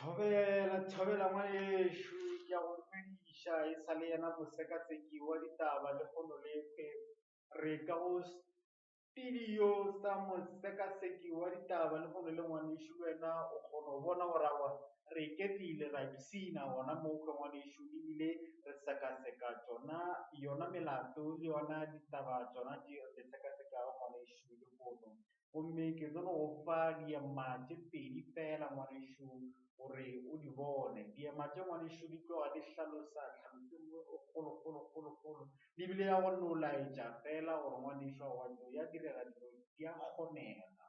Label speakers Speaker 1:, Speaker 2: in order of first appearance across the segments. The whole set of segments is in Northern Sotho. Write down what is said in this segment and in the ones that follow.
Speaker 1: Thobela, thobela ngwanešu, ke a go dumediša, e sa le yena mosekaseki wa ditaba lehono lekhwe. Re ka go studio sa mosekaseki wa ditaba lehono le ngwanešu, le wena o kgona go bona gore aowa re iketlile ra ipshina gona mo kwe ngwanešu, ebile re sekaseka tšona yona melato le yona ditaba tšona tše re di sekasekago ngwanešu lehono. Gomme ke tlo no go fa diema tše pedi fela ngwanešu gore o di bone. Diema tše ngwanešu di tloga di hlalosa tlhaloso e nngwe e kgolo kgolo kgolo kgolo, le bile ya go no laetša fela gore ngwanešu aowa dilo di a direga, dilo di a kgonega.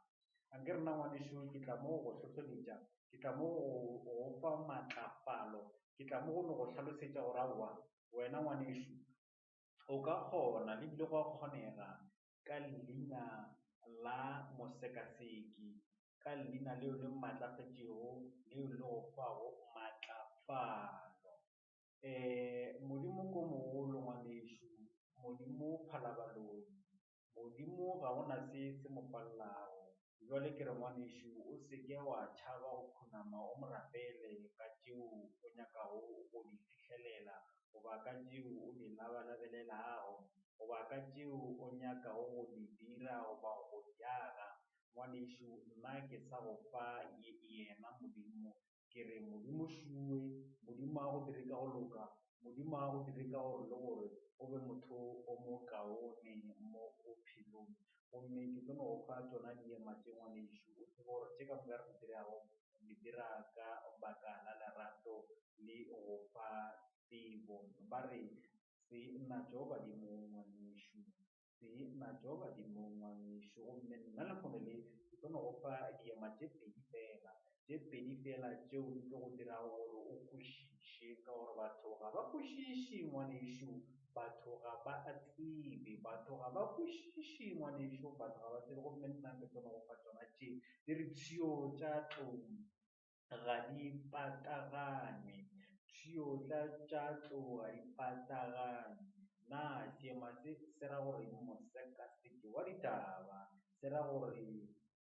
Speaker 1: Anke rena ngwanešu ke tla mo go hlohleletša, ke tla mo go go fa matlafalo, ke tla mo go no go hlalosetša gore aowa wena ngwanešu o ka kgona le bile go a kgonega ka leina la mosekaseki, ka leina leo le matlafetšego, leo le go fago matlafalo. Modimo ko mogolo ngwanešu, Modimo phalabaloi, Modimo ga gona se se mo palelago. Bjale ke re ngwanešu o se ke wa tšhaba go khunama o mo rapele ka tšeo o nyakago go di fihlelela, goba ka tšeo o di labalabelelago, goba ka tšeo o nyakago go di dira goba go di aga. Ngwanešu, nna ke sa go fa yena Modimo. Ke re Modimo šuwe, Modimo a go dire ka go loka, Modimo a go dire ka gore le gore o be motho o mokaone mo bophelong. Gomme ke tlo no go fa tšona diema tše ngwanešu, o tsebe gore tše ka moka re di dirago, re di dira ka baka la lerato le go fa tsebo. Ba re se natšo badimo ngwanešu, se natšo badimo ngwanešu. Gomme nna lehono le ke tlo no go fa diema tše pedi fela, tše pedi fela tšeo di tlo go dirago gore o kwešiše, ka gore batho ga ba kwešiše ngwanešu, batho ga ba tsebe, batho ga ba kwešiše ngwanešu, batho ga ba tsebe. Gomme nna ke tlo no go fa tšona tše, di re tšhio tša tlou ga di pataganywe, tšhio tša tlou ga di pataganywe. Na seema se se ra gore mosekaseki wa ditaba? Se ra gore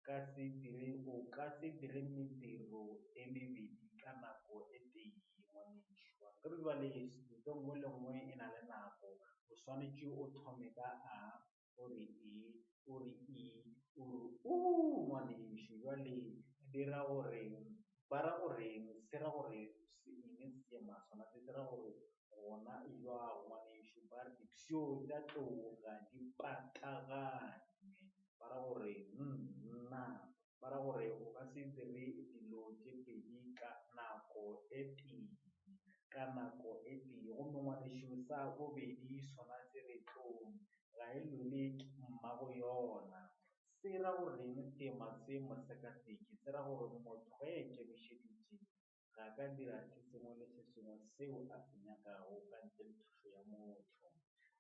Speaker 1: ka se dire, o ka se dire mediro e mebedi ka nako e tee, ngwanešu. Akere bjale ntho e nngwe le nngwe e na le nako, o swanetše o thome ka A, o re E, o re I, o re U, ngwanešu. Bjale di ra gore, ba ra goreng, se ra gore eng seema sona se, se ra gore gona jwang, ngwanešu. Ba re dipshio tša tlou ga di pataganywe, ba ra gore nna, ba ra gore o ka se dire dilo tše pedi ka nako e tee, ka nako e tee. Gomme ngwanešu sa bobedi sona se re tlou ga e lwele ke mmago yona. Se ra goreng seema se mosekaseki? Se ra gore motho ge a ikemišeditše ga a ka dira se sengwe le se sengwe seo a se nyakago ka ntle le thušo ya motho.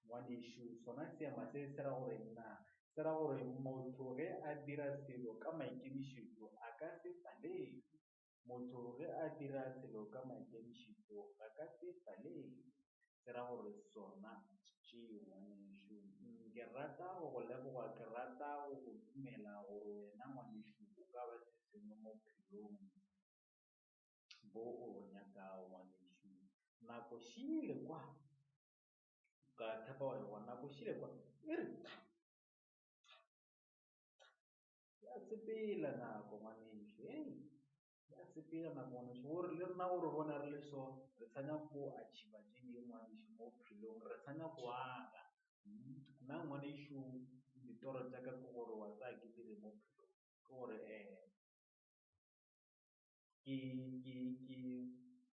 Speaker 1: Ngwanešu, sona seema se se ra gore na? Se ra gore motho ge a dira selo ka maikemišetšo a ka se palelwe. Motho ge a dira selo ka maikemišetšo a ka se palelwe. Se ra gore sona tšeo ngwanešu. Ke rata go go leboga, ke rata go go dumela gore wena ngwanešu o ka ba se sengwe mo bophelong bo o bo nyakago ngwanešu. Nako šile kwa, ka tshepa wa e bona, nako šile kwa e re tha, tha, tha, ya sepela nako ngwanešu, hei, ya sepela nako ngwanešu. Gore le rena gore bona re le so, re sa nyaka go achieva tše dingwe ngwanešu mo bophelong, re sa nyaka go aga. Nna ngwanešu ditoro tša ka ke gore wa tsaya ke dire mo bophelong, ke gore ke ke ke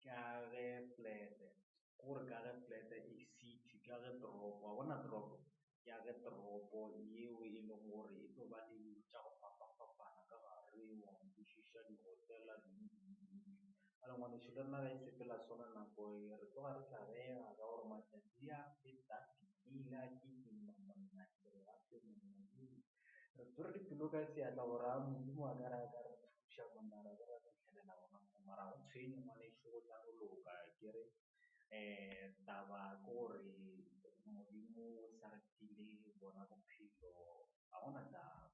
Speaker 1: ke age flat-e, ke gore ke age flat-e a city, ke age toropo, wa bona toropo? Ke age toropo yeo e leng gore e tlo ba le dilo tša go fapafapana ka gare, wa nkwešiša, di-hotel-a, eng eng eng eng. Bjale ngwanešu le rena ge e sepela sona nako e, re tloga re tlabega ka gore matšatši a feta a fetile a kitima monna, ke re gape monna hei. Re tshwere dipelo ka seatla gore a Modimo a ka re a ka re thuša monna ra be ra fihlelela gona mo, mara ga go tshwenye ngwanešu go tla no loka akere. Taba ke gore Modimo o sa re file bona bophelo, ga gona taba.